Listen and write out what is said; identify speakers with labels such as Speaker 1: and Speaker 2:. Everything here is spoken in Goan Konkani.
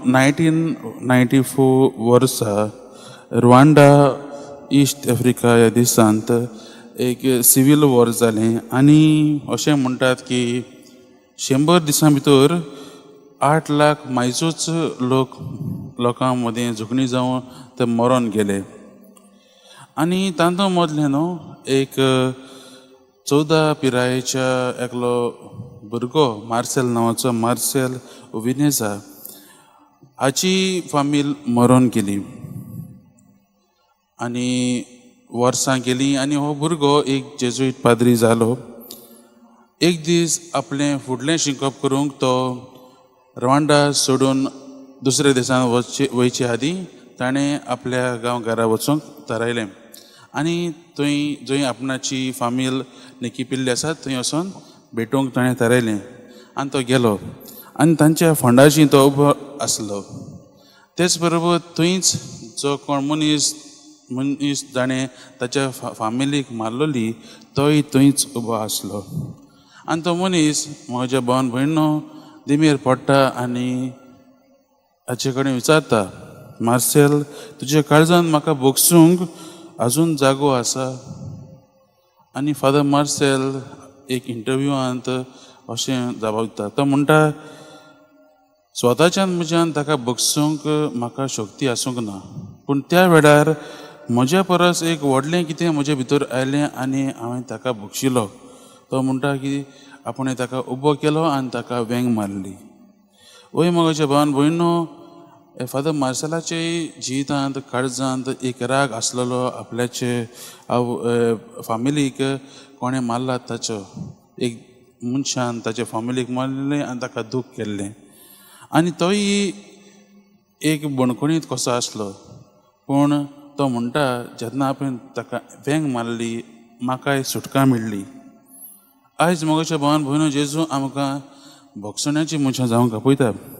Speaker 1: 1994 वर्सा रुवांडा ईस्ट आफ्रिका ह्या देशांत एक सिवील वॉर जालें आनी अशें म्हणटात की 100 दिसां भितर 8 लाख मायजूच लोक लोकां मदीं झुकणी जावन ते मरोन गेले. आनी तांतूं मदलें न्हू एक 14 पिरायेच्या एकलो भुरगो मार्सेल नांवाचो मार्सेल उविनेजा हाची फामील मरोन गेली. आनी वर्सां गेलीं आनी हो भुरगो एक जेजुईट पाद्री जालो. एक दीस आपलें फुडलें शिकप करूंक तो रवांडा सोडून दुसऱ्या देशांत वयचे आदीं ताणें आपल्या गांव घरा वचूंक थारायलें आनी थंय जंय आपणाची फामील निकिपिल्ली आसा थंय वचून भेटूंक ताणें थारायलें आनी तो गेलो आनी तांच्या फोंडाशी तो उबो आसलो. तेच बरोबर थंयच जो कोण मनीस मनीस जाणें ताच्या फामिलीक मारलोली तोय थंयच उबो आसलो. आनी तो मनीस म्हज्या भावन भयणो दिमेर पडटा आनी हाचे कडेन विचारता, मार्सेल तुज्या काळजान म्हाका भोगसूंक आजून जागो आसा? आनी फादर मार्सेल एक इंटरव्यूआंत अशें जाप दिता, तो म्हणटा स्वताच्यान म्हज्यान ताका भोगसूंक म्हाका शक्ती आसूंक ना, पूण त्या वेळार म्हज्या परस एक व्हडलें कितें म्हजे भितर आयलें आनी हांवें ताका भोगशिलो. तो म्हणटा की आपणें ताका उबो केलो आनी ताका वेंग मारली. वय म्हज्या भावन भयणो, फादर मार्सेलाचे जिवितांत काळजांत एक राग आसलेलो आपल्याचे फामिलीक कोणें मारला ताचो, एक मनशान ताच्या फामिलीक मारलें आनी ताका दूख केल्लें आनी तोय एक बणखणीत कसो आसलो. पूण तो म्हणटा जेन्ना आपणें ताका वेंग मारली म्हाकाय सुटका मेळ्ळी. आयज म्हज्या भावन भयणो जेजू आमकां भोगसण्याची मनशां जावंक आपयता.